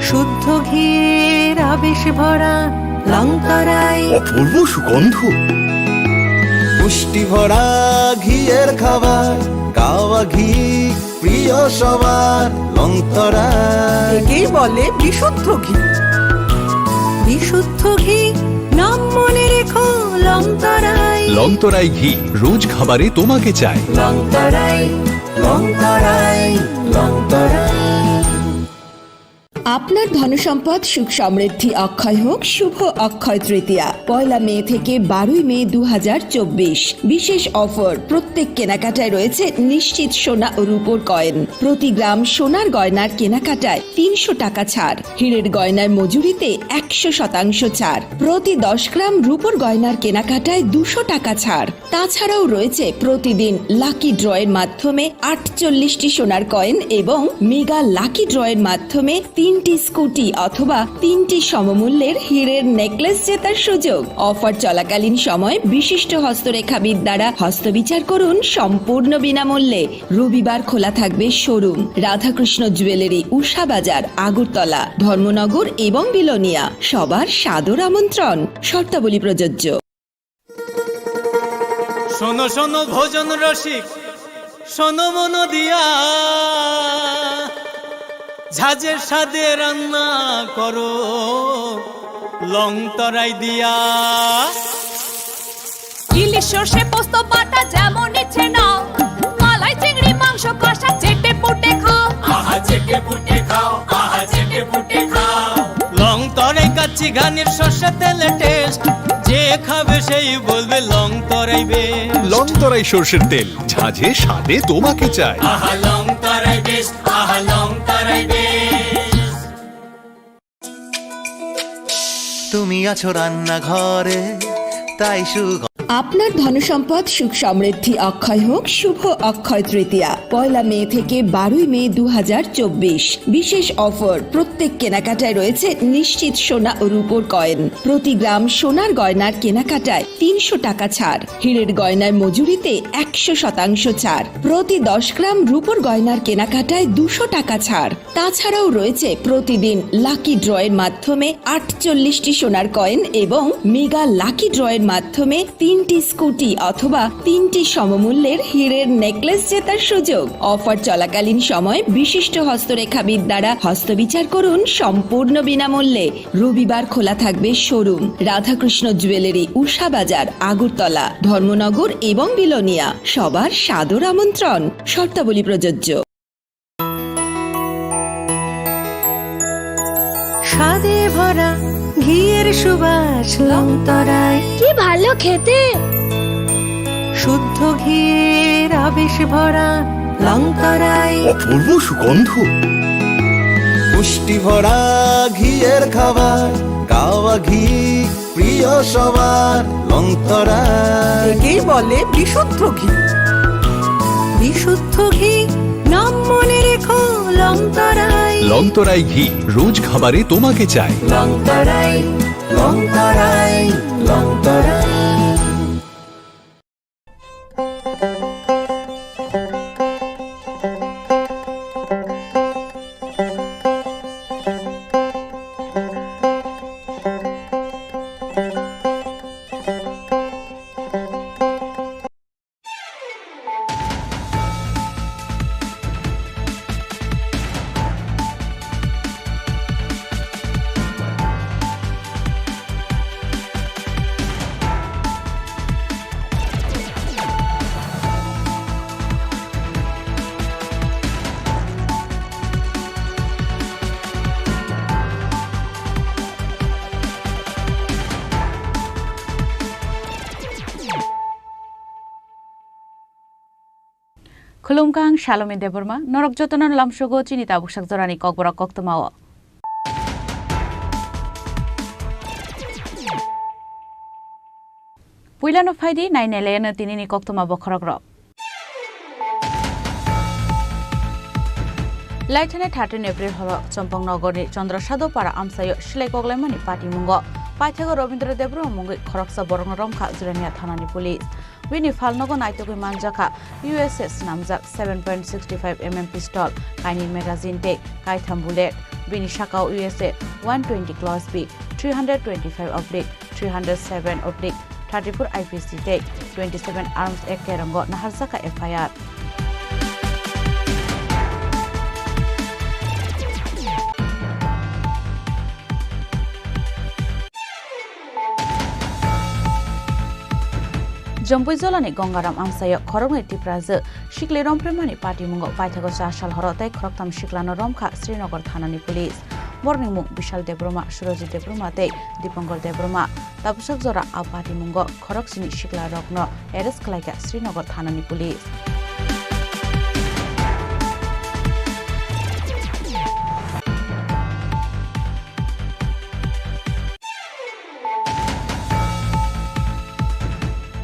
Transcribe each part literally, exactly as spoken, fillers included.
শুদ্ধ ঘিয়ের আবেশ ভরা লংতরাই। অপূর্ব সুগন্ধ। পুষ্টি ভরা ঘিয়ের খাবার, কাওয়া ঘি প্রিয় সবার, লংতরাই। একেই বলে বিশুদ্ধ ঘি। বিশুদ্ধ ঘি, নাম মনে রেখো, লংতরাই। লংতরাই ঘি, রোজ খাবারে তোমাকে চাই। লংতরাই, লংতরাই, লংতরাই। আপনার ধনসম্পদ সুখ সমৃদ্ধি অক্ষয় হোক শুভ অক্ষয় তৃতীয়া। পয়লা মে থেকে বারোই মে দু হাজার চব্বিশ। বিশেষ অফার, প্রত্যেক কেনাকাটায় রয়েছে নিশ্চিত সোনা ও রূপোর কয়েন। প্রতি গ্রাম সোনার গয়নার কেনাকাটায় তিনশো টাকা ছাড়, হীরের গয়নার মজুরিতে একশো শতাংশ ছাড়, প্রতি দশ গ্রাম রূপোর গয়নার কেনাকাটায় দুশো টাকা ছাড়। তাছাড়াও রয়েছে প্রতিদিন লাকি ড্রয়ের মাধ্যমে আটচল্লিশটি সোনার কয়েন এবং মেগা লাকি ড্রয়ের মাধ্যমে তিনটি স্কুটি অথবা তিনটি সমমূল্যের হীরের নেকলেস জেতার সুযোগ। অফার চলাকালীন সময় বিশিষ্ট হস্তরেখাবিদ দ্বারা হস্তবিচার করুন সম্পূর্ণ বিনামূল্যে। রবিবার খোলা থাকবে শোরুম। রাধাকৃষ্ণ জুয়েলারি, উষা বাজার, আগরতলা, ধর্মনগর এবং বিলোনিয়া। সবার সাদর আমন্ত্রণ। শর্তাবলী প্রযোজ্য। শোনো শোনো ভোজন রসিক, শোনো মন দিয়া, ঝাঁঝের স্বাদে রান্না করো লং তরাই দিয়া। ইলিশ সর্ষে পোস্ত বাটা যেমন ইচ্ছে নাও, মালাই চিংড়ি মাংস কষা চেটে পুটে খাও। আহা চেটে পুটে খাও, আহা চেটে পুটে খাও। লং তরাই কাচ্চি ঘানির সর্ষে তেলে টেস্ট, যে খাবে সেই বলবে Longtarai best. Longtarai সর্ষের তেল, ঝাঁঝে স্বাদে তোমাকে চাই। আহা লং তরাই বেস্ট, আহা লং তরাই বেস্ট। তুমি আছো রান্নাঘরে, তাই সুখ। আপনার ধনসম্পদ সুখ সমৃদ্ধি অক্ষয় হোক শুভ অক্ষয় তৃতীয়া। পয়লা মে থেকে বারোই মে দু হাজার চব্বিশ। বিশেষ অফার, প্রত্যেক কেনাকাটায় রয়েছে নিশ্চিত সোনা ও রূপোর কয়েন। প্রতি গ্রাম সোনার গয়নার কেনাকাটায় তিনশো টাকা ছাড়, হীরের গয়নার মজুরিতে একশো শতাংশ ছাড়, প্রতি দশ গ্রাম রূপোর গয়নার কেনাকাটায় দুশো টাকা ছাড়। তাছাড়াও রয়েছে প্রতিদিন লাকি ড্রয়ের মাধ্যমে আটচল্লিশটি সোনার কয়েন এবং মেগা লাকি ড্রয়ের মাধ্যমে তিনটি স্কুটি অথবা তিনটি সমমূল্যের হীরের নেকলেস জেতার সুযোগ। অফার চলাকালীন সময় বিশিষ্ট হস্তরেখাবিদ দ্বারা হস্তবিচার করুন সম্পূর্ণ বিনামূল্যে। রবিবার খোলা থাকবে শোরুম। রাধাকৃষ্ণ জুয়েলারি, উষা বাজার, আগরতলা, ধর্মনগর এবং বিলোনিয়া। সবার সাদর আমন্ত্রণ। শর্তাবলী প্রযোজ্য। স্বাদে ভরা ঘিয়ের সুবাস লং তরাই। কি ভালো খেতে! শুদ্ধ ঘিয়ের আবেশ ভরা লং তরাই। অপূর্ব সুগন্ধ। পুষ্টি ভরা ঘিয়ের খাবার, কাওয়া ঘি প্রিয় সবার, লং তরাই। একেই বলে বিশুদ্ধ ঘি। বিশুদ্ধ ঘি, নাম মনে রেখো, লং তরাই। লং তরাই ঘি, রোজ খাবারে তোমাকে চাই। লং তরাই, লং তরাই, লং তরাই। Khulumkha, ang Salome Debbarma, norok jotono lamsogo chini tabuksak jorani kokborok koktwmao. Puilano phaidi nainailayano tinini koktwma bokhorokrok. Laithani thirteen April horo Chompong nogorni Chandrasadho para amchaio silai koklaimani patimungo paithago Rabindra Debbarma mungwi khoroksa borokno romkha Jirania thanani police. Bini phalnogo naitugwi manjakha U S A swnamjak seven point six five M M pistol, kainwi magazine tei kaitham bullet. Bini sakao U S A one twenty Class B, three hundred twenty-five oblique three hundred seven oblique thirty-four I P C tei twenty-seven Arms Act kerongo naharjakha F I R. Jombui jolani Gongaram amchaio khoroknwi Tiprajwk sikli romphrimani patimungo paithago char sal horo tei khoroktham siklano romkha Srinagar thanani police. Borokni mung Bishal Debbarma, Surojit Debbarma tei Dipankar Debbarma. Tabuksak jora a patimungo khoroksini siklarokno arrest khlaikha Srinagar thanani police.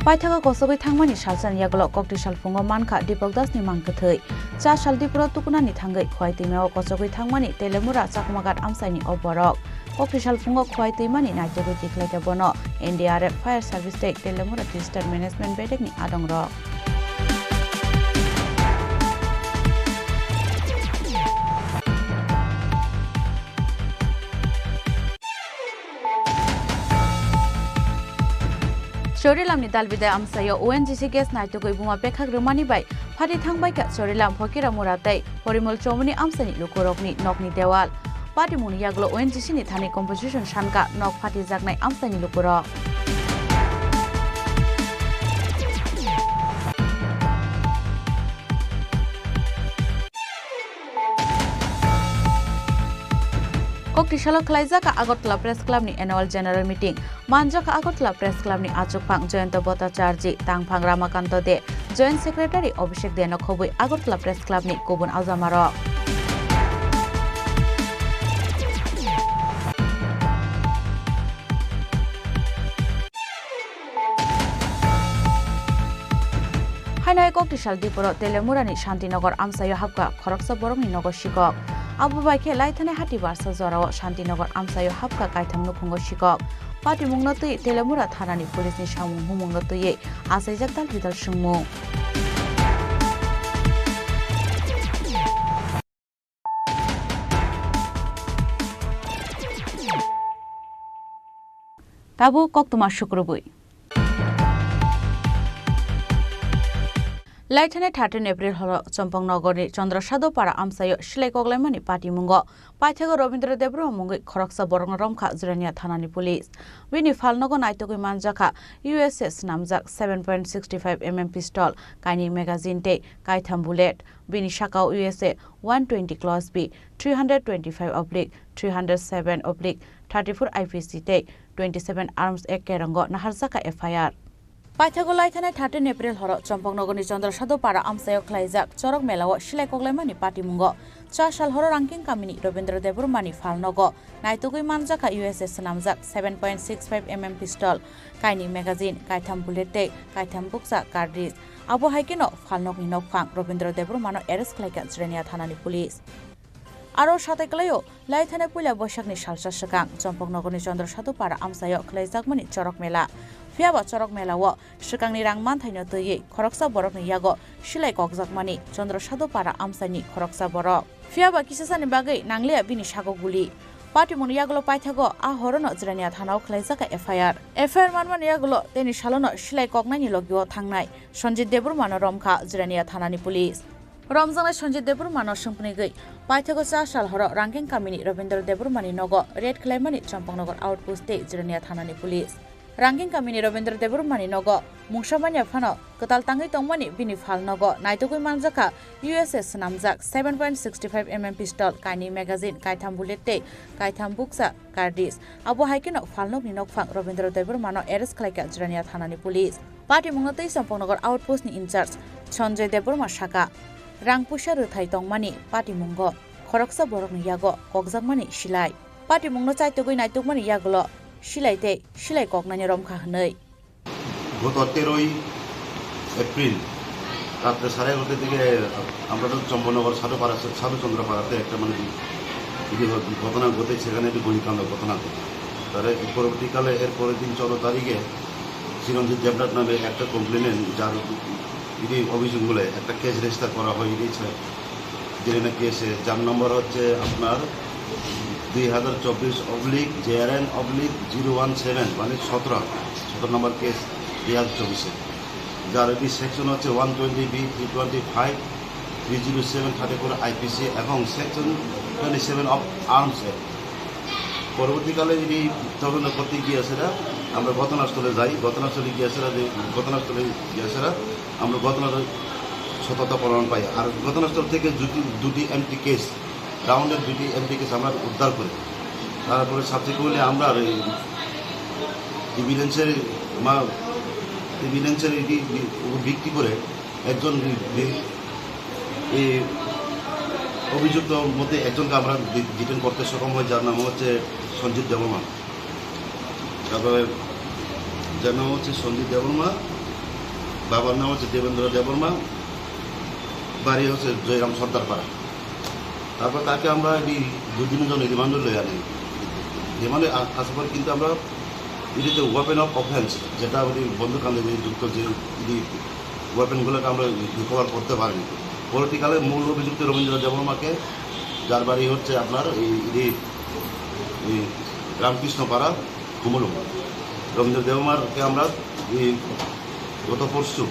Paithago kochogwi thangmani salsani yagulo kokti salphungo mankha Dipak Dasni mang kwthwi. Cha sal Dipro tukunani thangwi Khowai twimao kochogwi thangmani Telemura Chakmaghat amchaini o borok. Kokti salphungo Khowai twimani naitugwi tikhlaikha bono N D R F, Fire Service tei Telemura Disaster Management bedekni adongrok. Chorilamni dalbidai amchaio O N G C gas naitugwi buma pekhak rwmani bai phati thangbaikha Chorilam Phokiramura tei Porimol Chomoni amchaini lukurokni nokni dewal. Patimungni yagulo O N G C ni thani composition sankha nok phatijaknai amchaini lukurok. Koktisalo khwlaijak Agartala Press Club ni Annual General Meeting. Manjak Agartala Press Club ni achukphang Jayanta Bhattacharjee, tangphang Ramakanto De, Joint Secretary Abhishek De no khobwi Agartala Press Club ni kubun aujamarok. Haino hai koktisal Dipro Telemurani Shantinagar amchaio hapkha khoroksa borokni nogo sikok. Abo bai khe laithanai hati barsa jorao Shantinagar amchaio hapkha kaitham nukhungo sikok. Patimungno twi Telemura thanani police ni samung humungno twiwi achaijak dal bidal swngmung. Tabuk koktwma sukrubwi. Laithani thirteen April horo Chompong Nogorni Chandra Sadhu Para amchaio silai koklaimani patimungo paithago Robindra Debbarma mungwi khoroksa borokno romkha Jirania thanani police. Bini phalnogo naitugwi manjakha U S A swnamjak seven point six five M M pistol, kainwi magazine tei kaitham bullet. Bini sakao U S A one twenty Class B, three hundred twenty-five oblique three hundred seven oblique thirty-four I P C tei twenty-seven Arms Act kerongo naharjakha F I R. Paithago laithanai thirteen April horo Chompong Nogorni Chandra Sadhu Para amchaio khwlaijak chorok melao silai koklaimani patimungo cha sal horo Rangking kamini Robindra Debbarmani phalnogo naitugwi manjakha U S A swnamjak seven point six five M M pistol, kainwi magazine, kaitham bullet tei kaitham bukcha cartridge. Abo hai kheno phalnokni nokphang Robindra Debbarmano arrest khlaikha Jirania thanani police. Aro satai kwlaio, laithani puila boisakni salsa swkang Chompok nogorni Chandra Sadhu Para amchaio khwlaijakmani chorok mela. Phiyaba chorok melao swkangni rang manthaino twiwi khoroksa borokni yago silai kokjakmani Chandra Sadhu Para amchaini khoroksa borok. Phiyaba kisasani bagwi nangliya bini sago guli. Patimungni yagulo paithago a horono Jirania thanao khwlaijakha F I R. F I R manmani yagulo teni salono silai koknaini logio thangnai Sanjit Debbarmano romkha Jirania thanani police. Romjaknai Sanjit Debbarmano swngpnigwi paithago cha sal horo Rangking kamini Robindra Debbarmani nogo raid khlaimani Chompok nogor outpost tei Jirania thanani police. Rangking kamini Robindra Debbarmani nogo mungsa manya phano kwtal tangwi tongmani bini phalnogo naitugwi manjakha U S A swnamjak seven point six five M M pistol, kainwi magazine, kaitham bullet tei kaitham bukcha cartridge. Abo hai kheno phalnokni nokphang Robindra Debbarmano arrest khlaikha Jirania thanani police. Patimungno tei Chompok nogor outpost ni incharge Sanjay Debbarma saka, rang puisa rwthai tongmani patimungo khoroksa borokni yago kokjakmani silai. Patimungno chaitugwi naitukmani yagulo silai tei silai koknaini romkha hwnwi. গত তেরোই এপ্রিল রাত্রে সাড়ে এগারোটার দিকে আমরা তো চম্পনগর সাধুপাড়া, সাধুচন্দ্র পাড়াতে একটা মানে ইয়ে হয়, ঘটনা ঘটে, সেখানে একটি গুলিকাণ্ড ঘটনা ঘটে। তার পরবর্তীকালে এর পরের দিন চৌদ্দ তারিখে চিরঞ্জিত দেবনাথ নামে একটা কমপ্লেনেন্ট, যার ইডি অভিযোগ বলে একটা কেস রেজিস্টার করা হয় ইডি ছাড়া, জেরিনা কেসে, যার নম্বর হচ্ছে আপনার দুই হাজার চব্বিশ oblique JRN oblique zero one seven, মানে সতেরো, সতেরো নম্বর কেস দুই হাজার চব্বিশে। যার ইডি সেকশন হচ্ছে one twenty B, three twenty five, three zero seven thirty four IPC এবং section twenty seven of arms act. পরবর্তীকালে যদি তদন্ত করতে গিয়ে সেটা আমরা ঘটনাস্থলে যাই, ঘটনাস্থলে গিয়ে সেটা যে ঘটনাস্থলে গিয়ে সেটা আমরা ঘটনার সত্যতা প্রমাণ পাই। আর ঘটনাস্থল থেকে দুটি, দুটি এমটি কেস, রাউন্ডের দুটি এমটি কেস আমরা উদ্ধার করি। তারপরে সাবসিকুয়েন্টলি আমরা এই এভিডেন্সের মা-, এভিডেন্সের এটি বি-, উপর ভিত্তি করে একজন বি-, বি-, এই অভিযুক্ত মধ্যে একজনকে আমরা ডি-, ডিটেইন করতে সক্ষম হই, যার নাম হচ্ছে সঞ্জিত দেববর্মা। তারপরে যার নাম হচ্ছে সঞ্জিত দেববর্মা, বাবার নাম হচ্ছে দেবেন্দ্র দেববর্মা, বাড়ি হচ্ছে জয়রাম সর্দারপাড়া। তারপর তাকে আমরা এই দুদিনের জন্য রিমান্ডে লই আনি। রিমান্ডে আ-, আসার পর কিন্তু আমরা এটিতে ওয়েপন অফ অফেন্স, যেটা ওই বন্দুককাণ্ডে যে যুক্ত যে এই ওয়েপনগুলোকে আমরা রিকভার করতে পারিনি। পরবর্তীকালে মূল অভিযুক্ত রবীন্দ্র দেববর্মাকে, যার বাড়ি হচ্ছে আপনার এই, এই, এই রামকৃষ্ণপাড়া, কুমলুঙ্গা। রবীন্দ্র দেববর্মাকে আমরা এই গত পরশু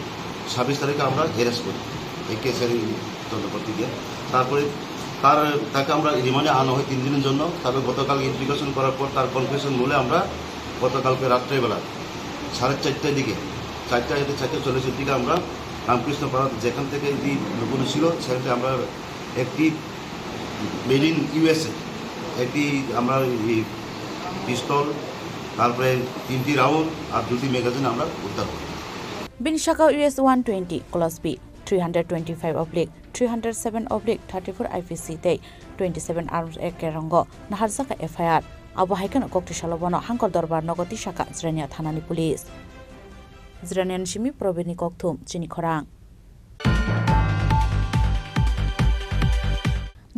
ছাব্বিশ তারিখে আমরা অ্যারেস্ট করি এই কেসের এই তদন্ত করতে গিয়ে। তারপরে তার, তাকে আমরা রিমান্ডে আনা হয় তিন দিনের জন্য। তবে গতকাল ইন্ট্রোগেশন করার পর তার কনফেশন মূলে আমরা গতকালকে রাত্রেবেলা সাড়ে চারটার দিকে, চারটা হতে চারটা চল্লিশের দিকে আমরা রামকৃষ্ণ পাড়া যেখান থেকে এই লুকোনো ছিল সেখান থেকে আমরা একটি মেড ইন ইউএসএ, একটি আমরা এই পিস্তল, তারপরে তিনটি রাউন্ড আর দুটি ম্যাগাজিন আমরা উদ্ধার করি। Bini saka US one twenty, Class B, three hundred twenty-five oblique three hundred seven oblique thirty-four IPC tei twenty-seven Arms Act kerongo naharjaka FIR. Abo hai kheno kokti salo bono Hangkor Dorbar nogo tisaka Jirania thanani police. Jiraniani simi Probirni kokthum, chini khorang.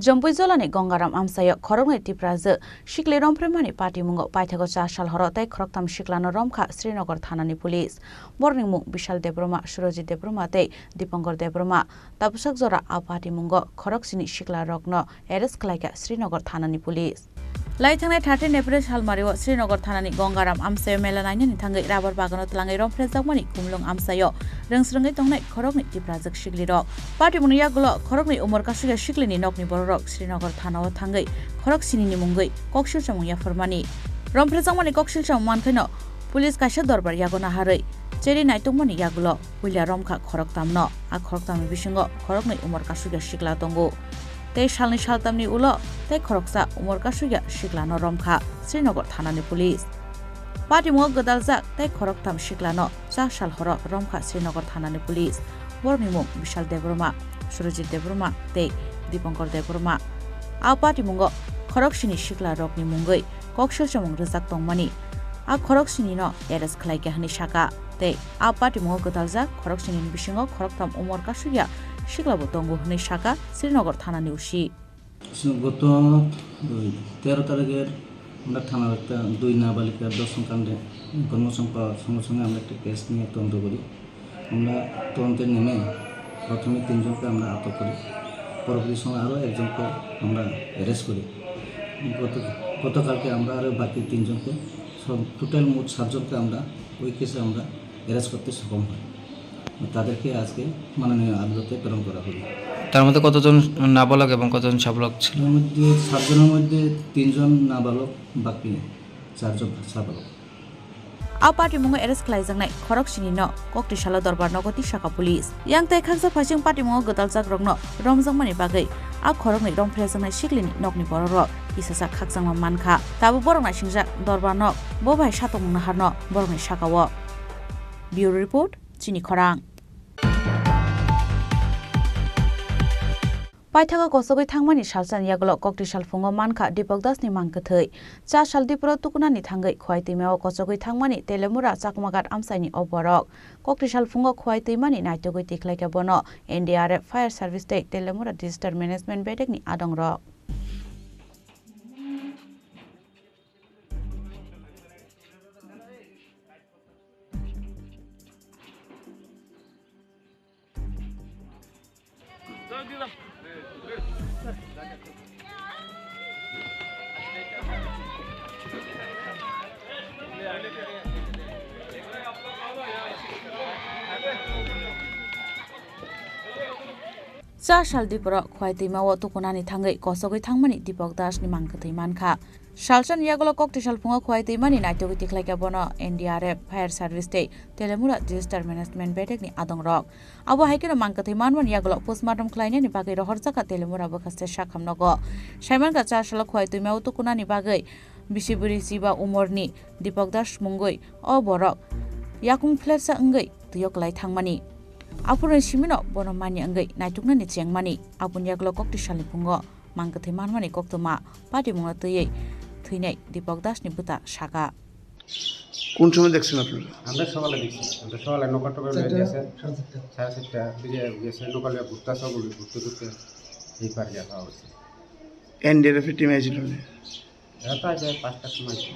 Jompui jolani Gongaram amchaio khoroknwi Tiprajwk sikli romphreimani patimungo paithago char sal horo tei khoroktham siklano romkha Srinagar thanani police. Borokni mung Bishal Debbarma, Surojit Debbarma tei Dipankar Debbarma. Tabuksak jora a patimungo khoroksini siklarokno arrest khlaikha Srinagar thanani police. Lai thangnai thirteen April salmario Srinagar thanani Gongaram amchaio mela nainani thangwi rabar bagano twlangwi romphrejakmani Kumlung amchaio rwngsrwngwi tongnai khoroknwi Tiprajwk siklirok. Patimungni yagulo khoroknwi umor kasukya siklini nokni bororok Srinagar thanao thangwi khorok sinini mungwi koksilchamung yapharmani. Romphrejakmani koksilchamung mankhaino police kaisa dorbar yago naharwi cheri naitokmani yagulo puila romkha khoroktamno. A khoroktamni bisingo khoroknwi umor kasukya sikla tongo. Tei salni saltamni ulo tei khoroksa umor kasukya siklano romkha Srinagar thanani police. Patimungo gwdaljak tei khoroktham siklano char sal horo romkha Srinagar thanani police. Borokni mung Bishal Debbarma, Surojit Debbarma tei Dipankar Debbarma. A patimungo khoroksini siklarokni mungwi koksilchamung rwjak tongmani. A khoroksinino arrest khlaikha hwnwi sakha. Tei a patimungo gwdaljak khoroksinini bisingo khoroktham umor kasukya siklabo tongo hwnwi sakha Srinagar thanani O C. Goto, oi, tero tarikher amra thana ekta dui nabalikha dorshon kande, kormo songpa songo songo amra ekta case niye todonto gori. Amra todonto neme prothome tinjonke amra atok gori, porborti somoy aro ekjonke amra arrest gori. Goto, gotokalke amra aro baki tinjonke, sob total mot satjonke amra oi case-e amra arrest korte sokom hoy. তাদেরকে আজকে মাননীয় আদালতে প্রেরণ করা হলো। তার মধ্যে কতজন নাবালক এবং কতজন সাবালক ছিল? তার মধ্যে সাতজনের মধ্যে তিনজন নাবালক, বাকি চারজন সাবালক। A patimungo arrest khlaijaknai khoroksinino kokti salo dorbar nogo tisaka police. Yang tei khaksa phaising patimungo gwdaljakrokno romjakmani bagwi a khoroknwi romphrejaknai siklini nokni bororok kisacha khakchangma mankha. Tabuk borok naisingjak dorbar nok, bo bai satongmung naharno borokni sakao. Bureau Report, Chini Khorang. Paithago kochogwi thangmani salsani yagulo kokti salphungo mankha Dipok Dasni mang kwthwi. Cha sal Dipro tukunani thangwi Khowai twimao kochogwi thangmani Telemura Chakmaghat amchaini o borok. Kokti salphungo Khowai twimani naitugwi tikhlaikha bono N D R F, Fire Service tei Telemura Disaster Management bedekni adongrok. Cha sal diporo Khowai twima o tukunani thangwi kosogwi thangmani Dipok Das ni mang kwthwi mankha. Salsani yagulo kokti salphungo Khowai twimani naitugwi tikhlaikha bono N D R F, Fire Service tei Telemura Disaster Management bedekni adongrok. Abo hai kheno mang kwthwi manmani yagulo postmortem khlainani bagwi rohorjakha Telemura bwkhaste sakham nogo. Saimankha cha salo Khowai twima o tukunani bagwi bisi bwrwi chiba umorni Dipok Das mungwi o borok yakung phlersa wngwi twio kwlai thangmani. Aphuruni simino bono manya wngwi naituknani chengmani. Aboni yagulo kokti salni phungo mang kwthwi manmani koktwma patimungno twiwi thwinai Dipok Das ni bwta saka. কোন সময় দেখছেন আপনারা? আমরা সকালে দেখছি, আমরা সকালে নৌকা টোকা চারটা, গেছে, সাড়ে চারটা। সাড়ে চারটা দিকে গেছে, নৌকা লইয়া ঘুরতে আসা বলে, ঘুরতে ঘুরতে এই পার গিয়া পাওয়া গেছে। এনডিআরএফ এর টিম আইছিল না? এরা তো আগে পাঁচটার সময় ছিল।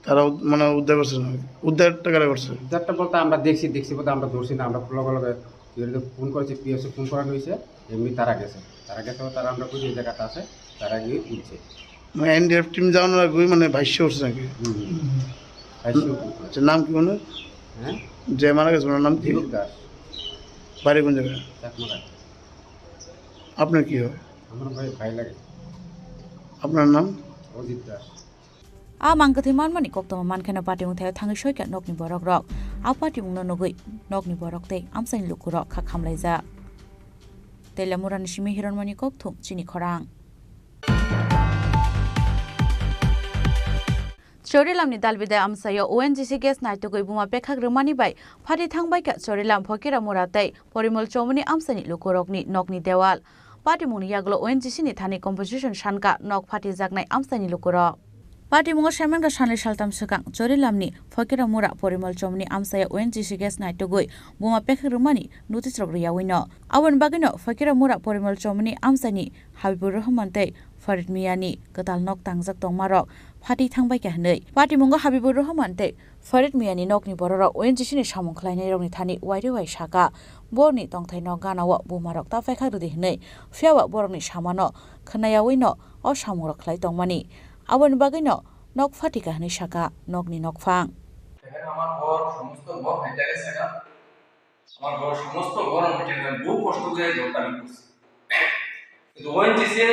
তারা উদ-, মানে উদ্ধার করছে না? উদ্ধারটা কারা করছে? উদ্ধারটা বলতে আমরা দেখছি, দেখছি বলতে আমরা ধরছি না, আমরা লগে লগে ফোন করেছি, পিএসএ ফোন করানো হয়েছে, এমনি তারা গেছে, তারা গেছে, তারা আমরা কই যে জায়গাটা আছে, তারা গিয়ে তুলছে। মানে এনডিআরএফ টিম যাওয়ানোর আগেই মানে ভাসিয়ে উঠছে নাকি? হুম। ভাসিয়ে উঠছে। আচ্ছা, নাম কি ওনার? হ্যাঁ? যে মারা গেছে ওনার নাম কি? দীপক দাস। বাড়ি কোন জায়গায়? চাকমাঘাট। আপনার কি হয়? আমার ভাই, ভাই লাগে। আপনার নাম? অজিত Das. A mang kwthwi manmani koktwma mankheno patimung thaio thangwi soikha nokni borokrok. A patimungno nugwi nokni borok tei amchaini lukurok kha khamlaijak. Telemurani simi Hironmoni Kokthum, Chini Khorang. Chorilamni Dalbidai amchaio O N G C gas naitugwi buma pekhak rwmani bai phati thangbaikha Chorilam, Phokiramura tei Porimol Chomoni amchaini lukurokni nokni dewal. Patimungni yagulo O N G C ni thani compensation sankha nok phatijaknai amchaini lukurok. Patimungo saimankha sanwi saltam swkang Chorilamni Phokiramura Porimol Chomoni amchaio O N G C gas naitugwi buma pekhak rwmani notice rok rwyawi no. Aboni bagwino Phokiramura Porimol Chomoni amchaini Habibur Rahman tei Farid Miyani kwtal nok tangjak tongmarok phati thangbaikha hwnwi. Patimungo Habibur Rahman tei Farid Miyani nokni bororok O N G C ni samung khlainairokni thani wairwi wai saka, borni tongthaino ganao bumarok ta paikha rwdi hwnwi, phiyaba borokni samano khwnayawi no o samungrok khlai tongmani. Aboni bagwino nok phatika hwnwi saka nokni nokphang. এখানে আমার ঘর সমস্ত ঘর হেঁটে গেছে না। আমার ঘর সমস্ত ঘর আমি টেনে বহু কষ্ট করে ঘরটা আমি করছি। কিন্তু ওএনজিসি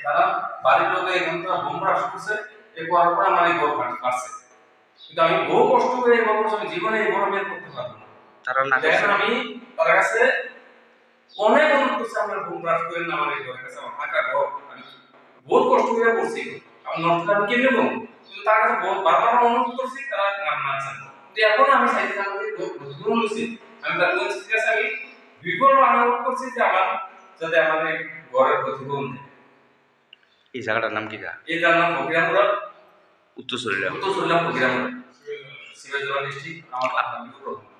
তারা বাড়ির লোকে এখন তারা বোম ব্লাস্ট করছে, এ করার পরে আমার এই ঘর ফাট-, ফাটছে। কিন্তু আমি বহু কষ্ট করে এই ঘর করছি, আমি জীবনে এই ঘর আমি আর করতে পারবো না। তারা না দেখেন, করছে। আমি তার কাছে অনেক অনুরোধ করছি, আমার বোম ব্লাস্ট করেন না, আমার এই ঘরের কাছে আমার ফাঁকা ঘর, আমি বহুত কষ্ট করে করছি, আমার নষ্ট আমি কেমনে করবো? কিন্তু তার কাছে বহুত বারবার অনুরোধ করছি, তারা না-, মানছে না। কিন্তু এখন আমি চাইছি, আমাদের ঘর ক্ষতিপূরণ হয়েছে, আমি তার ওএনজিসির কাছে আমি বিপুল অনুরোধ করছি যে আমার, যাতে আমাদের ঘরের ক্ষতিপূরণ দেয়। এই জায়গাটার নাম কি গা? এই জায়গার নাম ফকিরামুড়া। উত্তর সরিলাম। উত্তর সরিলাম ফকিরামুড়া। সিরাজগঞ্জ ডিস্ট্রিক্ট, আমার নাম হাবিবুর Rahman.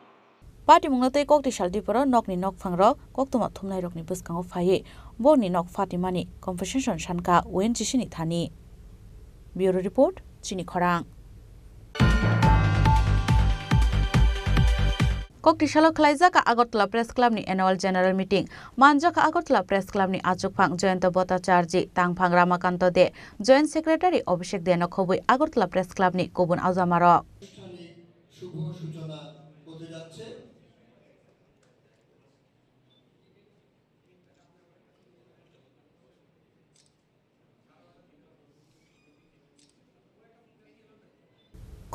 Patimungno tei kokti sal diporo nokni nokphangrok koktwma thumnairokni bwskango phaiwi borni nok phatimani compensation sankha O N G C ni thani. Bureau Report, Chini Khorang. Kokti salo khwlaijak Agartala Press Club ni Annual General Meeting. Manjak Agartala Press Club ni achukphang Jayanta Bhattacharjee, tangphang Ramakanto De, Joint Secretary Abhishek De no khobwi Agartala Press Club ni kubun aujamarok. শুভ সূচনা হতে যাচ্ছে।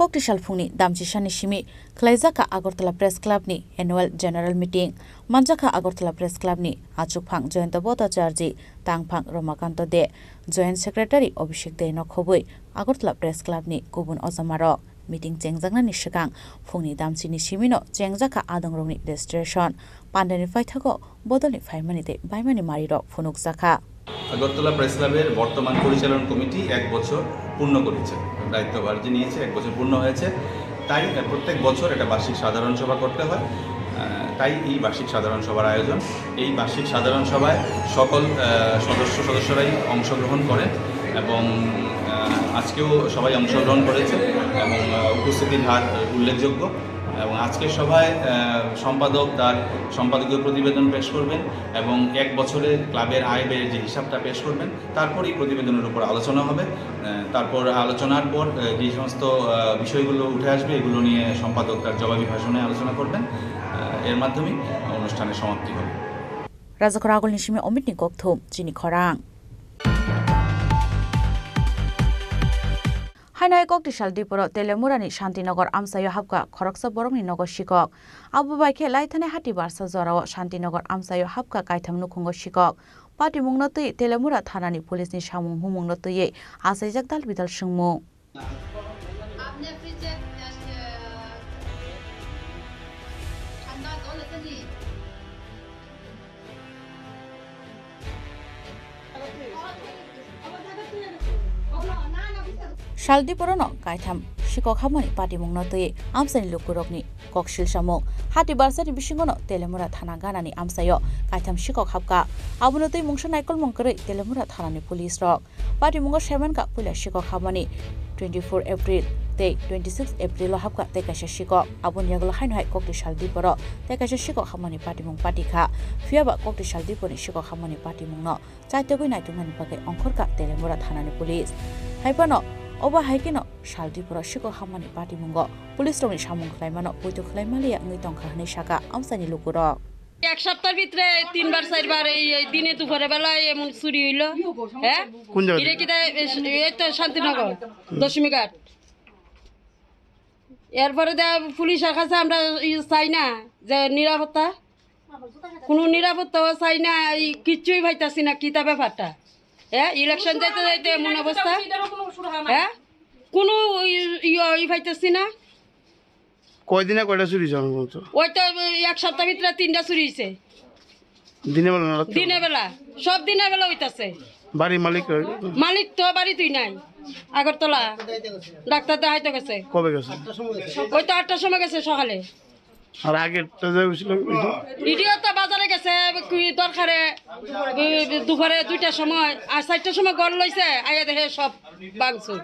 Kokti salphungni damchisani simi khwlaijakha Agartala Press Club ni Annual General Meeting. Manjakha Agartala Press Club ni achukphang Jayanta Bhattacharjee, tangphang Ramakanto De, Joint Secretary Abhishek De no khobwi Agartala Press Club ni kubun aujamarok. Meeting chengjaknani swkang phungni damchini simino chengjakha adongrokni registration. Pandani paithago bodolni phaimani tei baimani marirok phunukjakha. Agartala press ক্লাবের বর্তমান পরিচালন কমিটি এক বছর পূর্ণ করেছে, দায়িত্বভার যে নিয়েছে এক বছর পূর্ণ হয়েছে, তাই প্রত্যেক বছর একটা বার্ষিক সাধারণ সভা করতে হয়। আহ, তাই এই বার্ষিক সাধারণ সভার আয়োজন। এই বার্ষিক সাধারণ সভায় সকল, আহ, সদস্য সদস্যরাই অংশগ্রহণ করেন এবং, আহ, আজকেও সবাই অংশগ্রহণ করেছে এবং, আহ, উপস্থিতির হার উল্লেখযোগ্য। এবং আজকের সভায়, আহ, সম্পাদক তার সম্পাদকীয় প্রতিবেদন পেশ করবেন এবং এক বছরের ক্লাবের আয় ব্যয়ের যে হিসাবটা পেশ করবেন, তারপরেই প্রতিবেদনের উপর আলোচনা হবে। আহ, তারপর আলোচনার পর, আহ, যে সমস্ত, আহ, বিষয়গুলো উঠে আসবে, এগুলো নিয়ে সম্পাদক তার জবাবি ভাষণে আলোচনা করবেন। আহ, এর মাধ্যমেই অনুষ্ঠানের সমাপ্তি হবে। Rajakhor Agulni simi Omitni kokthum chini khorang. Haino hai kokti sal diporo Telemurani Shantinagar amchaio hapkha khoroksa borokni nogo sikok. Abo bai khe laithani hati barsa jorao Shantinagar amchaio hapkha kaitham nukhungo sikok. Patimungno twi Telemura thanani police ni samung humungno twiwi achaijak dal bidal swngmung. Sal diporono kaitham sikok hapmani patimungno twi amchaini lukurokni kok silsamung. Hati barsani bisingono Telemura thana ganani amchaio kaitham sikok hapkha. Abono twi mungsa naikolmung kwrwi Telemura thanani police rok. Patimungo semankha puila sikok hapmani twenty four April tei twenty six April o hapkha tei kaisa sikok. Aboni yagulo haino hai kokti sal diporo tei kaisa sikok hapmani patimung patikha. Phiyaba kokti sal diponi sikok hapmani patimungno chaitogwi naituknani bagwi ongkhorkha Telemura thanani police. Haiphano obo hai kheno sal diporo sikok hapmani patimungo police rokni samung khlaimano poito khlai maliya wngwi tongkha hwnwi sakha amchaini lukurok. এক সপ্তাহের ভিতরে তিনবার চারবার এই, এই দিনে দুপুরে বেলা এমন চুরি হইলো। হ্যাঁ? কোন জায়গা এটা থেকে? কিতা, এই তো শান্তিনগর, দশমীঘাট। এরপরে দে পুলিশের কাছে আমরা ই চাই না যে নিরাপত্তা, কোনো নিরাপত্তাও চাই না, এই কিচ্ছুই পাইতাছি না, কিতা ব্যাপারটা? হ্যাঁ, ইলেকশন যাইতে যাইতে এমন অবস্থা। হ্যাঁ, কোনো ই, ই, ই পাইতাছি না। কয়দিনে কয়টা চুরি হয়েছে আপনার মতো? ওই তো এক সপ্তাহ ভিতরে তিনটা চুরি হয়েছে। দিনের বেলা না রাত্রে? দিনের বেলা, সব দিনের বেলা হইতাছে। বাড়ির মালিক কই? মালিক তো বাড়িতেই নাই, আগরতলা ডাক্তার দেখাইতে গেছে। কবে গেছে? ওই তো আটটার সময় গেছে সকালে। আর আগেরটা যে হয়েছিল, ওইটা? ইডিও তো বাজারে গেছে, কি দরকারে, দুপুরে দুইটার সময়, আর চারটার সময় ঘর লইছে, আইয়া দেখে সব ভাঙচুর।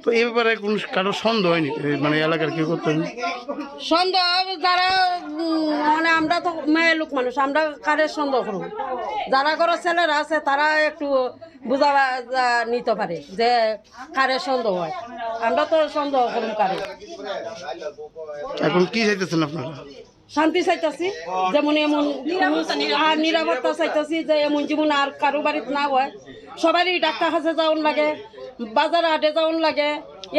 তো এই ব্যাপারে কোন কারোর সন্দেহ হয়নি? এই মানে এলাকার কেউ করতে হয়নি? সন্দেহ যারা, উম, মানে আমরা তো মেয়ে লোক মানুষ, আমরা কারে সন্দেহ করব? যারা ঘরের ছেলেরা আছে তারা একটু বুঝা, আহ, নিতে পারে যে কারে সন্দেহ হয়। আমরা তো সন্দেহ করুন কারে। এখন কি চাইতেছেন আপনারা? শান্তি চাইতাছি, যেমন এমন আর নিরাপত্তা চাইতাছি যে এমন যেমন আর কারো বাড়িতে না হয়। সবারই ডাক্তার কাছে যাওন লাগে, বাজার হাটে যাওন লাগে,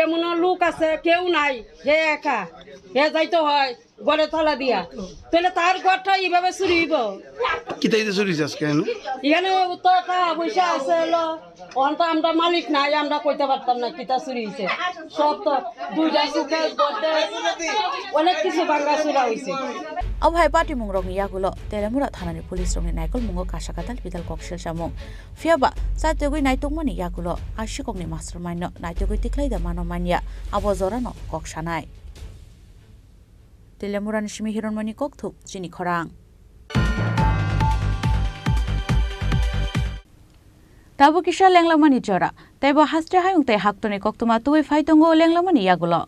এমন লোক আছে কেউ নাই, হে একা, হে যাইতে হয় ঘরে তালা দিয়া। তাহলে তার ঘরটা এইভাবে চুরি হইব? কিতা কিতা চুরি হয়েছে আজকে এখানে? এখানে তো টাকা পয়সা আছে হলো, অখন তো আমরা মালিক নাই, আমরা কইতে পারতাম না কিতা চুরি হইছে। সব তো দুইটা সুকেস, গডরেজ, অনেক কিছু ভাঙা চুরা হইছে। Abo hai patimung rokni yagulo Telemura thanani police rokni naikolmungo kasa katal bidal kok selsamung. Phiyaba chaitogwi naitukmani yagulo a sikokni mastermind no naitugwi tikhlai da mano manya, abo jorano kok sanai. Telemurani simi Hironmoni kokthuk chini khorang. Tabuk kisa lenglamani jora, tei bo haste hayung tei haktorni koktwma tubui phai tongo lenglamani yagulo.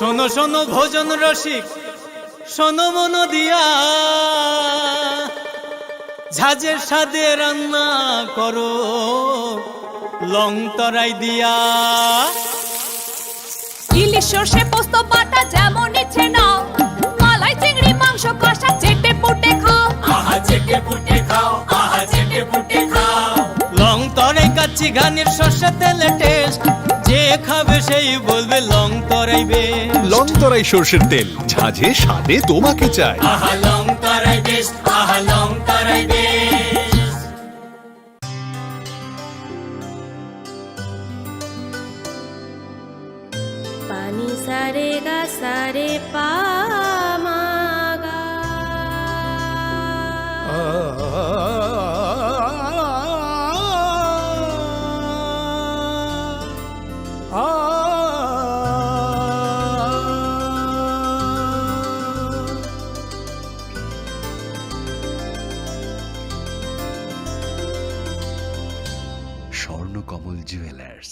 শোনো শোনো ভোজন রসিক, শোনো মন দিয়া, ঝাঁঝের স্বাদে রান্না করো লং তরাই দিয়া। ইলিশ সর্ষে পোস্ত বাটা যেমন ইচ্ছে নাও, মালাই চিংড়ি মাংস কষা চেটে পুটে খাও। আহা চেটে পুটে খাও, আহা চেটে পুটে খাও। লং তরাই কাচ্চি ঘানির সর্ষে তেলে টেস্ট, যে খাবে সেই বলবে Longtarai best. Longtarai সর্ষের তেল, ঝাঁঝে স্বাদে তোমাকে চাই। আহা লং তরাই বেস্ট, আহা Longtarai best. Pani sare ga sare pa ma ga. Swarnakamal jewellers,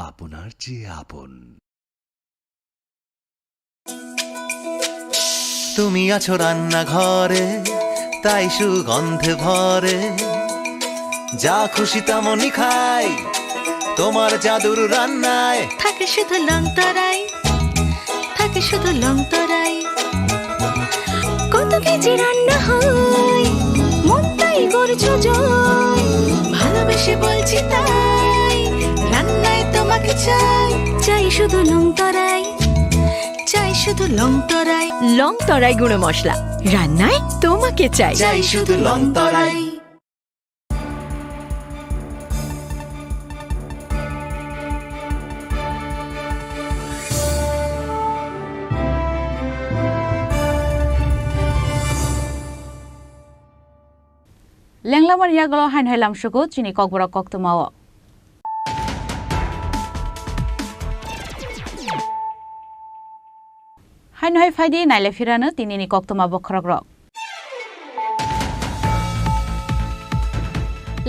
আপনার চেয়ে আপন। তুমি আছো রান্নাঘরে, তাই সুগন্ধে ভরে। যা খুশি তেমনই খাই, তোমার জাদুর রান্নায়। থাকে শুধু লং তরাই, থাকে শুধু লং তরাই। কত কেজি রান্না হয়, মনটাই করছো জয়। ভালোবেসে বলছি তাই, রান্নায় তোমাকে চাই। চাই শুধু লং তরাই, চাই শুধু লং তরাই। লং তরাই গুঁড়ো মশলা, রান্নায় তোমাকে চাই। চাই শুধু লং তরাই। Lenglamani yagulo haino hai lamsugo chini kokborok koktwmao. Haino hai phaidi naile phirano tinini koktwma bokhorokrok.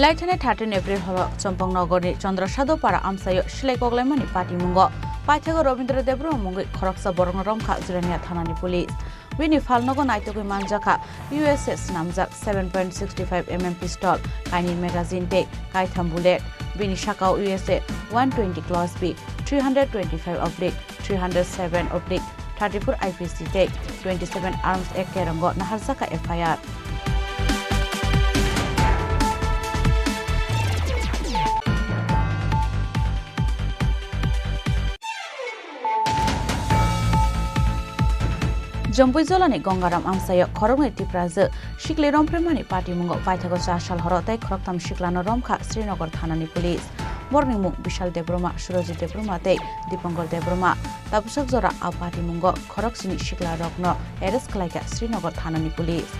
Laithani thirteen April horo Chompong Nogorni Chandra Sadhu Para amsaio silai koklaimani patimungo paithago Rabindra Debbarma mungwi khoroksa borokno romkha Jirania thanani police. Bini phalnogo naitugwi manjakha U S A swnamjak seven point six five M M pistol, kainwi magazine tei kaitham bullet. Bini sakao U S A one twenty clause B, three hundred twenty-five oblique three hundred seven oblique thirty-four I P C tei twenty-seven Arms Act kerongo naharjakha F I R. Jombui jolani Gongaram amsaio khoroknwi Tiprajwk sikli romphreimani patimungo paithago chasal horo tei khoroktham siklano romkha Srinagar thanani police. Borokni mung Bishal Debbarma, Surojit Debbarma tei Dipankar Debbarma. Tabuksak jora a patimungo khoroksini siklarokno arrest khlaikha Srinagar thanani police.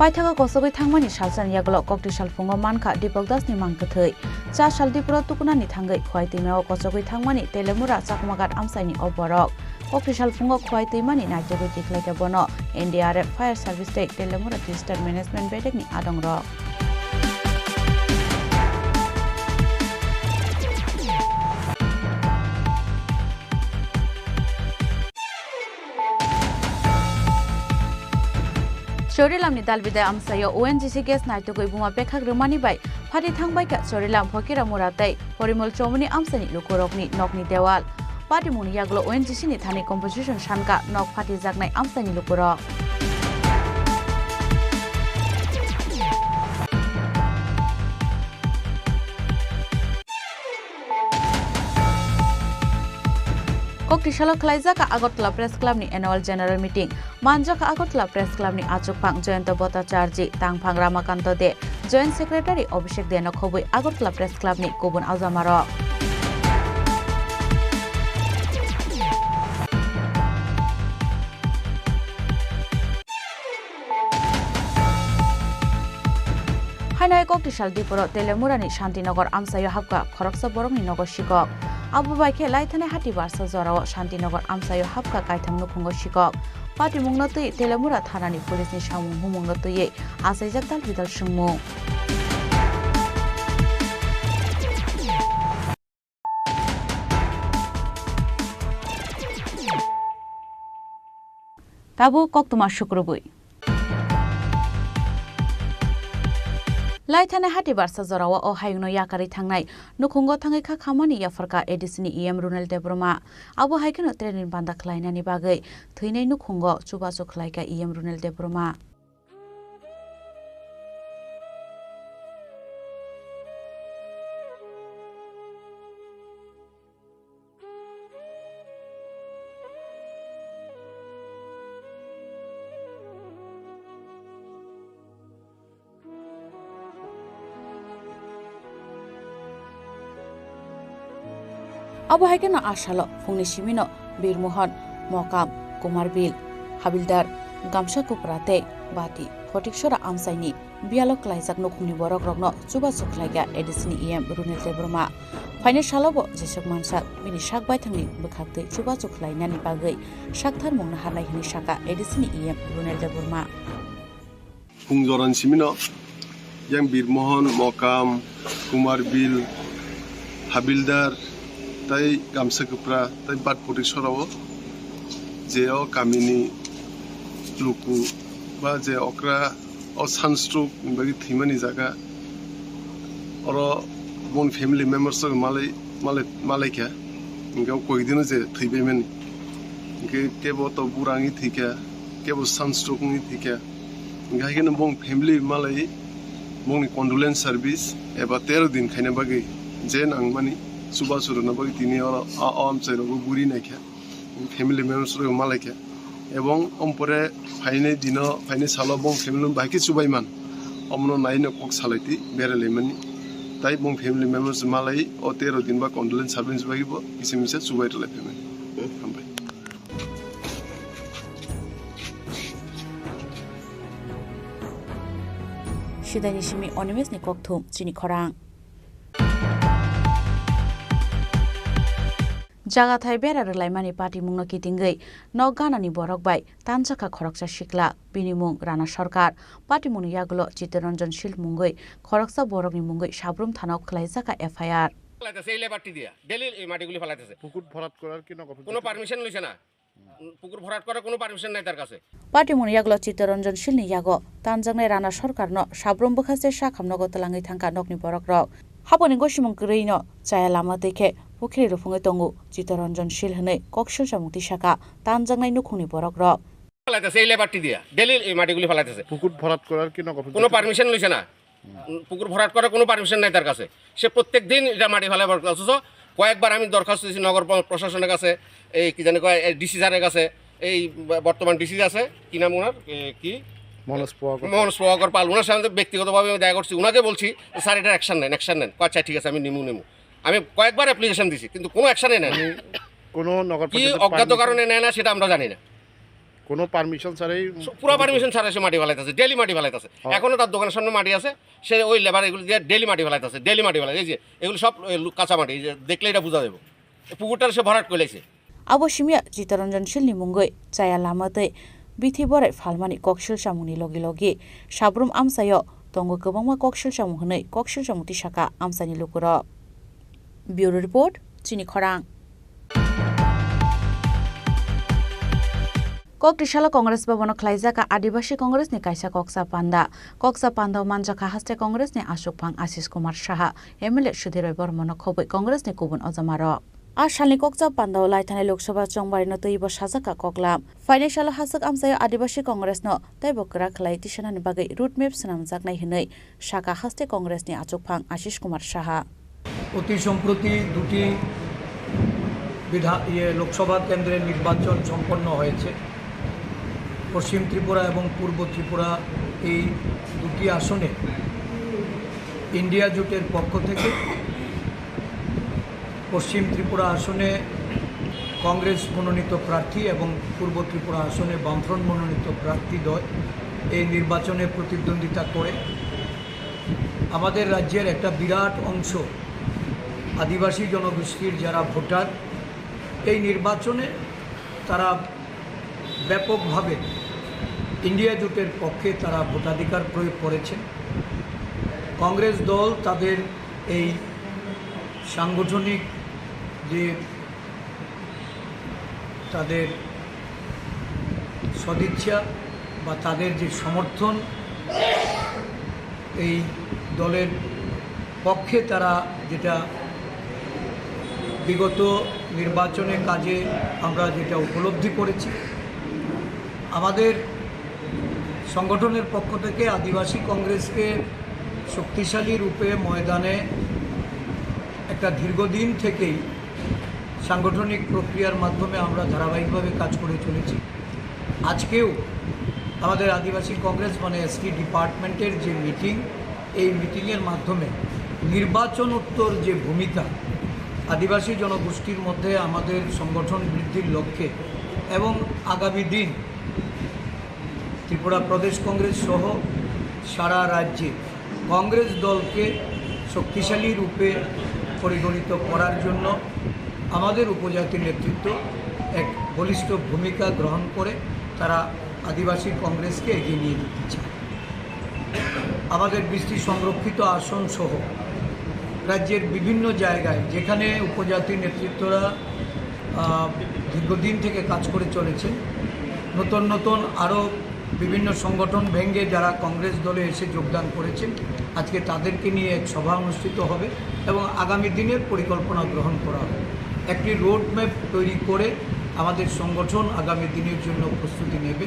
Paithago kochogwi thangmani salsani yagulo kokti salphungo mankha Dipak Dasni mang kwthwi. Cha sal Dipuro tukunani thangwi Khowai twimao kochogwi thangmani Telemura Chakmaghat amchaini o borok. Kokti salphungo Khowai twimani naitugwi tikhlaikha bono N D R F, Fire Service tei Telemura Disaster Management bedekni adongrok. Chorilamni Dalbidai amchaio O N G C gas naitugwi buma bekhak rwmani bai phati thangbaikha Chorilam Phokiramura tei Porimol Chomoni amchaini lukurokni nokni dewal. Patimungni yagulo O N G C ni thani compensation sankha nok phatijaknai amchaini lukurok. Kokti salo khwlaijakha Agartala Press Club ni Annual General Meeting. Manjakha Agartala Press Club ni achukphang Jayanta Bhattacharjee, tangphang Ramakanto De, Joint Secretary Abhishek De no khobwi Agartala Press Club ni kubun aujamarok. Haino hai kokti sal Dipuro Telemurani Shantinagar amchaio hapkha khoroksa borokni nogo sikok. Abo bai khe laithani hati barsa jorao Shantinagar amchaio hapkha kaitham nukhungo sikok. Patimungno twi Telemura thanani police ni samung humungno twiwi achaijak dal bidal swngmung. Tabuk koktwma sukrubwi. Laithani hati barsa jorao o hayungno yakarwi thangnai nukhungo thangwi kha khamani yapharkha A D C ni E M Runel Debbarma. Abo hai kheno train ni banda khlainani bagwi thwinai nukhungo chubachu khlaikha E M Runel Debbarma. Abo hai kheno a salo phungni simino Birmohon, Mokam, Kumarbil, Habildar, Gamsa Kupra tei Bati Kotiksora amchaini biyalo klaijak nukhungni borokrokno chubachu khlaikha A D C ni E M Runil Debbarma. Phainai salobo jeswk mansak bini sak baithangni bwkhaktwi chubachu khlainani bagwi saktharmung naharnai hwnwi sakha A D C ni E M Runil Debbarma. Phung joran simino yang Birmohon, Mokam, Kumarbil, Habildar, tai Gamsa Kwpra, tai Batputi sorao je o kamini luku ba je okra o sunstroke ni bagwi thwimani jaga oro boni family members rok malai, malai, malaikha. Hingke o koikdino je thwibaimani. Hingke kebo to burangwi thwikha, kebo sunstroke wngwi thwikha. Hingke hai kheno bong family malai bongni condolence service eba tero din khaina bagwi je nangmani chubachu rwna bagwi tini oro a, o amchai rogo guri naikha. Family members rok malaikha. Ebong ompore phainai dino, phainai salo bong family bai khe chubaiman. Omono naino kok salaiti beralaimani. Tai bong family members malai o tero din ba condolence service bai bo kisa misa chubai rwlai phaimani. Hambai. Sidaini simi Onimes ni kokthum chini khorang. Jagathai bera rwlaimani patimungno kitingwi nok ganani borok bai tanjakha khoroksa sikla, bini mung Rana Sarkar. Patimungni yagulo Chittaranjan Sil mungwi khoroksa borokni mungwi Sabrum thanao khwlaijakha F I R. ফালাইতেছে এই লেবারটি দিয়া, ডেইলি এই মাটিগুলি ফালাইতেছে। পুকুর ভরাট করার কি নগর কোনো পঞ্চায়েত পারমিশন লইছে না। পুকুর ভরাট করার কোনো পারমিশন নাই তার কাছে। Patimungni yagulo Chittaranjan Silni yago tanjaknai Rana Sarkarno Sabrum bwkhaste sakhamnogo twlangwi thangkha nokni borokrok. Haboni gosimung kwrwino chaya lama twi khe pukhri ruphungwi tongo Chittaranjan Sil hwnwi koksil chamung tisakha tanjaknai nukhungni borokrok. ফালাইতেছে এই লেবারটি দিয়া, ডেইলি এই মাটিগুলি ফালাইতেছে। পুকুর ভরাট করার কি নগর কোনো পঞ্চায়েত পারমিশন লইছে না। পুকুর ভরাট করার কোনো পারমিশন নাই তার কাছে। সে প্রত্যেক দিন এটা মাটি ফালাবার, অথচ কয়েকবার আমি দরখাস্ত দিয়েছি নগর প্র-, প্রশাসনের কাছে, এই কি জানি কয়, এই ডিসি স্যারের কাছে, এই ব-, বর্তমান ডিসি আছে, কি নাম ওনার, এ, কি? মনোজ প্রভাকর। মনোজ প্রভাকর পাল, ওনার সাথে ব্যক্তিগতভাবে আমি দেখা করছি, ওনাকে বলছি, "স্যার, এটার অ্যাকশন নেন, অ্যাকশন নেন।" কয়, "আচ্ছা, ঠিক আছে, আমি নিমু, নিমু।" আমি কয়েকবার অ্যাপ্লিকেশন দিছি, কিন্তু কোনো অ্যাকশনই নেয় না। মানে কোনো নগর কি পঞ্চায়েতের অজ্ঞাত পারমিশন? কারণে নেয় না, সেটা আমরা জানি না। কোনো পারমিশন ছাড়াই পুরা পারমিশন ছাড়া সে মাটি ফালাইতেছে, ডেইলি মাটি ফালাইতেছে। হ্যাঁ। এখনো তার দোকানের সামনে মাটি আছে, সে ওই লেবার এগুলো দিয়ে ডেইলি মাটি ফালাইতেছে, ডেইলি মাটি ফালাইতেছে। এই যে এগুলো সব, এ, লু-, কাঁচা মাটি, এই যে দেখলে এটা বোঝা যাবে। পুকুরটার সে ভরাট করে লাইছে। Abo simiya Chittaranjan Silni mungwi chaya lama tei bithi borai phalmani koksil chamungni logi logi Sabrum amchaio tongo kwbangma koksil chamung hwnwi koksil chamung tisakha amchaini lukurok. Bureau Report, Chini Khorang. Kok tisalo Congress Bhavan-o khlaijak Adibasi Congress ni kaisa koksa panda. Koksa panda-o manjakha haste Congress ni aswkphang Ashish Kumar Saha, M L A Sudhir Roy Bormano khobwi Congress ni kubun ojamarok. A salni koksa panda-o laithanai Lok Sabha chongbarino twibo sajakha koklam. Phainai salo haswk amchaio Adibasi Congress no teibo kwrak khlai tisanani bagwi road map swnamjaknai hwnwi sakha haste Congress ni achukphang Ashish Kumar Saha. অতি সম্প্রতি দুটি বিধা-, ইয়ে, লোকসভা কেন্দ্রে নির্বাচন সম্পন্ন হয়েছে। পশ্চিম ত্রিপুরা এবং পূর্ব ত্রিপুরা, এই দুটি আসনে ইন্ডিয়া জোটের পক্ষ থেকে পশ্চিম ত্রিপুরা আসনে কংগ্রেস মনোনীত প্রার্থী এবং পূর্ব ত্রিপুরা আসনে বামফ্রন্ট মনোনীত প্রার্থী দ্বয় এই নির্বাচনে প্রতিদ্বন্দ্বিতা করে। আমাদের রাজ্যের একটা বিরাট অংশ আদিবাসী জনগোষ্ঠীর যারা ভোটার, এই নির্বাচনে তারা ব্যাপকভাবে ইন্ডিয়া জোটের পক্ষে তারা ভোটাধিকার প্রয়োগ করেছেন। কংগ্রেস দল তাদের এই সাংগঠনিক যে তাদের সদিচ্ছা বা তাদের যে সমর্থন, এই দলের পক্ষে তারা যেটা বিগত নির্বাচনের কাজে আমরা যেটা উপলব্ধি করেছি, আমাদের সংগঠনের পক্ষ থেকে আদিবাসী কংগ্রেসকে শক্তিশালী রূপে ময়দানে একটা দীর্ঘদিন থেকেই সাংগঠনিক প্রক্রিয়ার মাধ্যমে আমরা ধারাবাহিকভাবে কাজ করে চলেছি। আজকেও আমাদের আদিবাসী কংগ্রেস মানে এসটি ডিপার্টমেন্টের যে মিটিং, এই মিটিংয়ের মাধ্যমে নির্বাচনোত্তর যে ভূমিকা, আদিবাসী জনগোষ্ঠীর মধ্যে আমাদের সংগঠন বৃদ্ধির লক্ষ্যে এবং আগামী দিন ত্রিপুরা প্রদেশ কংগ্রেস সহ সারা রাজ্যে কংগ্রেস দলকে শক্তিশালী রূপে পরিগণিত করার জন্য আমাদের উপজাতি নেতৃত্ব এক বলিষ্ঠ ভূমিকা গ্রহণ করে তারা আদিবাসী কংগ্রেসকে এগিয়ে নিয়ে যেতে চায়। আমাদের বিস্তৃত সংরক্ষিত আসন সহ রাজ্যের বিভিন্ন জায়গায় যেখানে উপজাতি নেতৃত্বরা, আহ, দীর্ঘদিন থেকে কাজ করে চলেছেন, নতুন নতুন আরও বিভিন্ন সংগঠন ভেঙে যারা কংগ্রেস দলে এসে যোগদান করেছেন, আজকে তাদেরকে নিয়ে এক সভা অনুষ্ঠিত হবে এবং আগামী দিনের পরিকল্পনা গ্রহণ করা হবে। একটি রোড ম্যাপ তৈরি করে আমাদের সংগঠন আগামী দিনের জন্য প্রস্তুতি নেবে।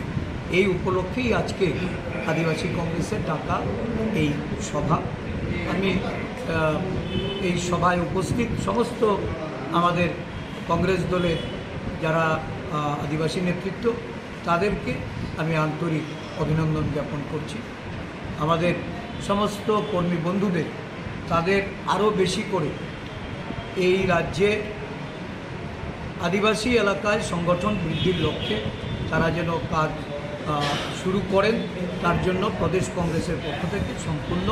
এই উপলক্ষেই আজকে আদিবাসী কংগ্রেসের ডাকা এই সভা। আমি, আহ, এই সভায় উপস্থিত সমস্ত আমাদের কংগ্রেস দলের যারা, আহ, আদিবাসী নেতৃত্ব, তাদেরকে আমি আন্তরিক অভিনন্দন জ্ঞাপন করছি। আমাদের সমস্ত কর্মী বন্ধুদের, তাদের আরও বেশি করে এই রাজ্যে আদিবাসী এলাকায় সংগঠন বৃদ্ধির লক্ষ্যে তারা যেন কাজ, আহ, শুরু করেন, তার জন্য প্রদেশ কংগ্রেসের পক্ষ থেকে সম্পূর্ণ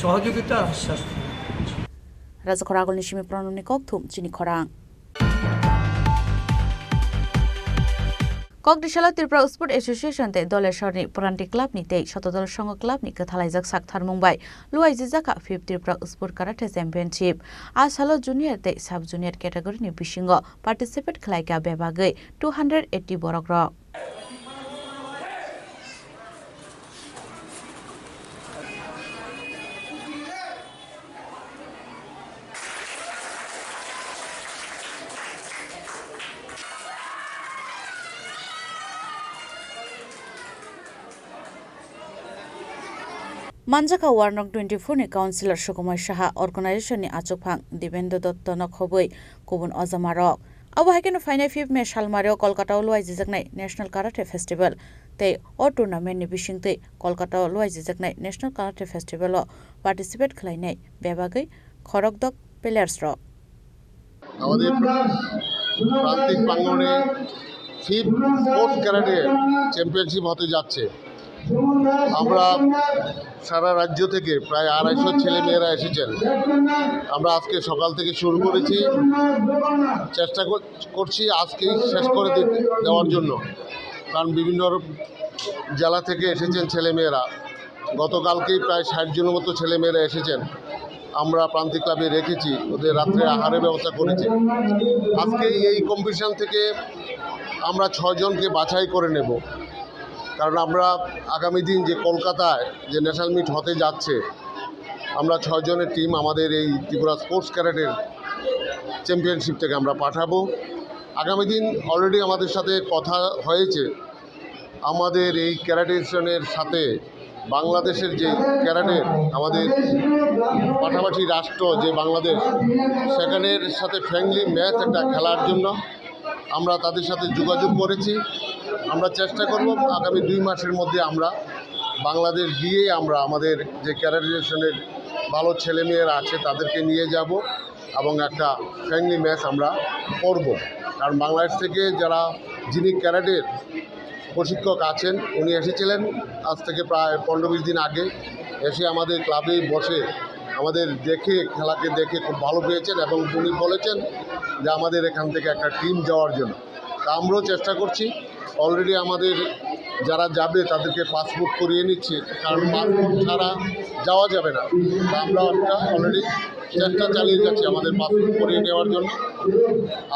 সহযোগিতার আশ্বাস প্রদান করছি। Rajakhor Agulni simi Pranamni kokthum chini khorang. Kokdisalo Tripura Sport Association tei Dolesorni Pranti Club ni tei Sotodol Songho Club ni kwthalaijak sak tharmung bai luaijijak kha fifth Tripura Sport Karate Championship. A salo junior tei sub junior category ni bisingo participate khlaikha bebagwi two hundred eighty borok rok. Manjakha Ward Nong twenty-four ni Councillor Sukumar Saha, organization ni achukphang Dibendra Dotto no khobwi kubun ojamarok. Abo hai kheno phainai fifth May salmario Kolkata o luaijijaknai National Karate Festival tei o tournament ni bisingtwi Kolkata o luaijijaknai National Karate Festival o participate khlainai bebagwi khorokdok players rok. আমাদের প্রান্তিক প্রাঙ্গণে fifth sports karate championship হতে যাচ্ছে। আমরা সারা রাজ্য থেকে প্রায় আড়াইশো ছেলে মেয়েরা এসেছেন। আমরা আজকে সকাল থেকে শুরু করেছি, চেষ্টা কর-, করছি আজকেই শেষ করে দিতে, দেওয়ার জন্য, কারণ বিভিন্ন জেলা থেকে এসেছেন ছেলে মেয়েরা। গতকালকেই প্রায় ষাট জনের মতো ছেলে মেয়েরা এসেছেন। আমরা প্রান্তিক ক্লাবে রেখেছি, ওদের রাত্রে আহারের ব্যবস্থা করেছি। আজকে এই কম্পিটিশন থেকে আমরা ছয়জনকে বাছাই করে নেব, কারণ আমরা আগামী দিন যে কলকাতায় যে ন্যাশনাল মিট হতে যাচ্ছে, আমরা ছয়জনের টিম আমাদের এই ত্রিপুরা স্পোর্টস ক্যারাটের চ্যাম্পিয়নশিপ থেকে আমরা পাঠাবো। আগামী দিন অলরেডি আমাদের সাথে কথা হয়েছে, আমাদের এই ক্যারাটে অ্যাসোসিয়েশনের সাথে বাংলাদেশের যে ক্যারাটের আমাদের পাশাপাশি রাষ্ট্র যে বাংলাদেশ, সেখানের সাথে ফ্রেন্ডলি ম্যাচ একটা খেলার জন্য আমরা তাদের সাথে যোগাযোগ করেছি। আমরা চেষ্টা করব আগামী দুই মাসের মধ্যে আমরা বাংলাদেশ গিয়ে আমরা আমাদের যে ক্যারাটে অ্যাসোসিয়েশনের ভালো ছেলেমেয়েরা আছে তাদেরকে নিয়ে যাব এবং একটা ফ্রেন্ডলি ম্যাচ আমরা করব। কারণ বাংলাদেশ থেকে যারা, যিনি ক্যারাটের প্রশিক্ষক আছেন, উনি এসেছিলেন আজ থেকে প্রায় পনেরো বিশ দিন আগে, এসে আমাদের ক্লাবে বসে আমাদের দেখে, খেলাকে দেখে খুব ভালো পেয়েছেন এবং উনি বলেছেন যে আমাদের এখান থেকে একটা টিম যাওয়ার জন্য। তা আমরাও চেষ্টা করছি, অলরেডি আমাদের যারা যাবে তাদেরকে পাসপোর্ট করিয়ে নিচ্ছি, কারণ পাসপোর্ট ছাড়া যাওয়া যাবে না। তা আমরা একটা অলরেডি চেষ্টা চালিয়ে যাচ্ছি আমাদের পাসপোর্ট করিয়ে নেওয়ার জন্য।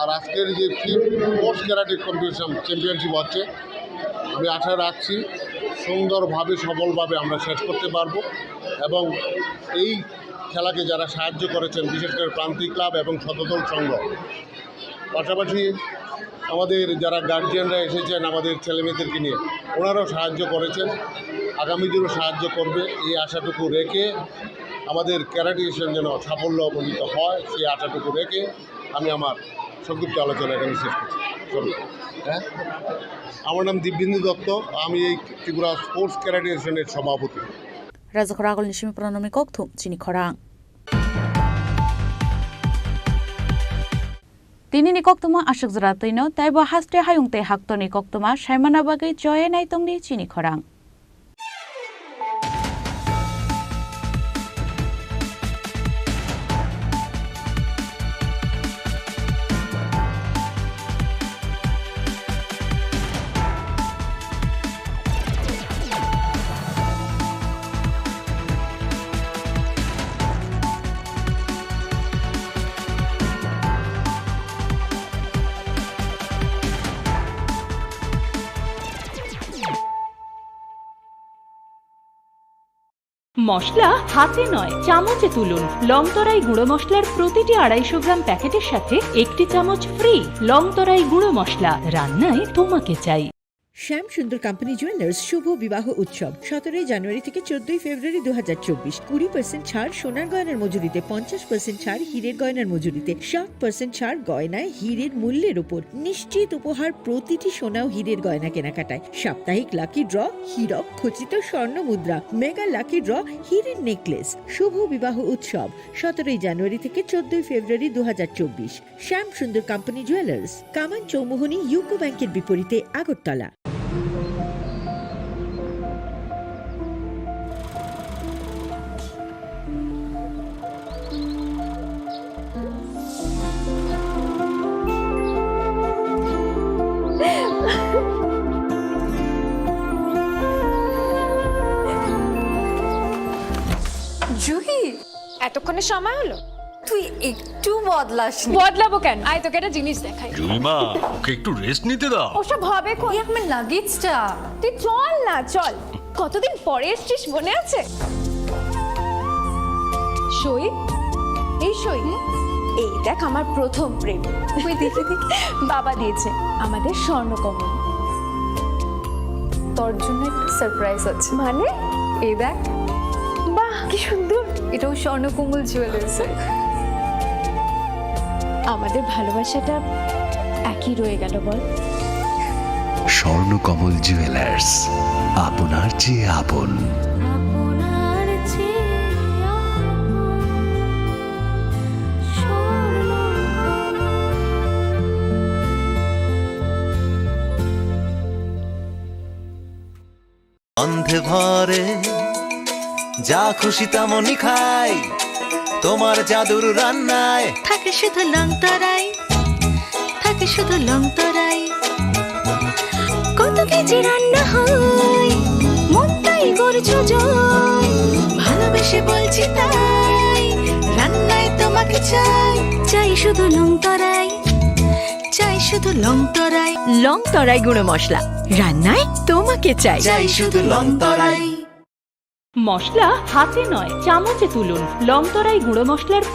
আর আজকের যে fifth sports karate competition championship হচ্ছে, আমি আশা রাখছি সুন্দরভাবে, সফলভাবে আমরা শেষ করতে পারবো এবং এই খেলাকে যারা সাহায্য করেছেন, বিশেষ করে প্রান্তিক ক্লাব এবং সততল সংঘ, পাশাপাশি আমাদের যারা গার্জিয়ানরা এসেছেন আমাদের ছেলেমেয়েদেরকে নিয়ে, ওনারাও সাহায্য করেছেন, আগামী দিনও সাহায্য করবে, এই আশাটুকু রেখে আমাদের ক্যারাটে অ্যাসোসিয়েশন যেন সাফল্যমণ্ডিত হয়, সেই আশাটুকু রেখে আমি আমার সংক্ষিপ্ত আলোচনা এখানে শেষ করছি। ধন্যবাদ। হ্যাঁ, আমার নাম দিব্যেন্দু দত্ত, আমি এই ত্রিপুরা স্পোর্টস ক্যারাটে অ্যাসোসিয়েশনের সভাপতি। Rajakhor Agulni simi Pranamni kokthum chini khorang. Tinini koktwma aswk jora twino, tei bo haste hayung tei haktorni koktwma saimana bagwi choye naitongdi chini khorang. মশলা হাতে নয়, চামচে তুলুন। লংতরাই গুঁড়ো মশলার প্রতিটি আড়াইশো গ্রাম প্যাকেটের সাথে একটি চামচ ফ্রি। লংতরাই গুঁড়ো মশলা, রান্নায় তোমাকে চাই। শ্যাম সুন্দর কোম্পানি জুয়েলার্স শুভ বিবাহ উৎসব সতেরোই জানুয়ারি থেকে চোদ্দই ফেব্রুয়ারি দু হাজার চব্বিশ। কুড়ি পার্সেন্ট ছাড় সোনার গয়নার মজুরিতে, পঞ্চাশ পার্সেন্ট ছাড় হীরের গয়নার মজুরিতে, সাত পার্সেন্ট ছাড় গয়নায় হীরের মূল্যের উপর। নিশ্চিত উপহার প্রতিটি সোনা ও হীরের গয়না কেনাকাটায়। সাপ্তাহিক লাকি ড্র, হীরক খচিত স্বর্ণ মুদ্রা, মেগা লাকি ড্র, হীরের নেকলেস। শুভ বিবাহ উৎসব সতেরোই জানুয়ারি থেকে চোদ্দই ফেব্রুয়ারি দু হাজার চব্বিশ। শ্যাম সুন্দর কোম্পানি জুয়েলার্স, কামান চৌমুহনী ইউকো ব্যাংকের বিপরীতে, আগরতলা। জুহি, এতক্ষণে সময় হলো? তুই একটু বদলাসনি। বদলাবো কেন? আয়, তোকে একটা জিনিস দেখাই। জুইমা, ওকে একটু রেস্ট নিতে দাও। ওসব হবে কই? এই আমার লাগেজটা। তুই চল না, চল। কতদিন পরে এসছিস, মনে আছে? সই, এই সই। হুম? এই দেখ, আমার প্রথম প্রেম। ওই দেখে দেখে। বাবা দিয়েছে আমাদের স্বর্ণকমল। তোর জন্য একটা সারপ্রাইজ আছে। মানে? এই দেখ। বাহ, কি সুন্দর। এটাও স্বর্ণকমল জুয়েলার্সের। আমাদের ভালোবাসাটা একই রয়ে গেল, বল? স্বর্ণকমল জুয়েলার্স, আপনার চেয়ে আপন। আপনার চেয়ে আপন। সন্ধে ভরে যা খুশি তেমনই খাই, তোমার জাদুর রান্নায় থাকে শুধু লংতরাই, থাকে শুধু লংতরাই। কত কেজি রান্না হয়, মনটাই করছো জয়। ভালোবেসে বলছি তাই, রান্নায় তোমাকে চাই, চাই শুধু লংতরাই, চাই শুধু লংতরাই। লংতরাই গুঁড়ো মশলা, রান্নায় তোমাকে চাই। চাই শুধু লংতরাই। মশলা হাতে নয়, চামচে তুলুন। লংতরাই গুঁড়ো মশলার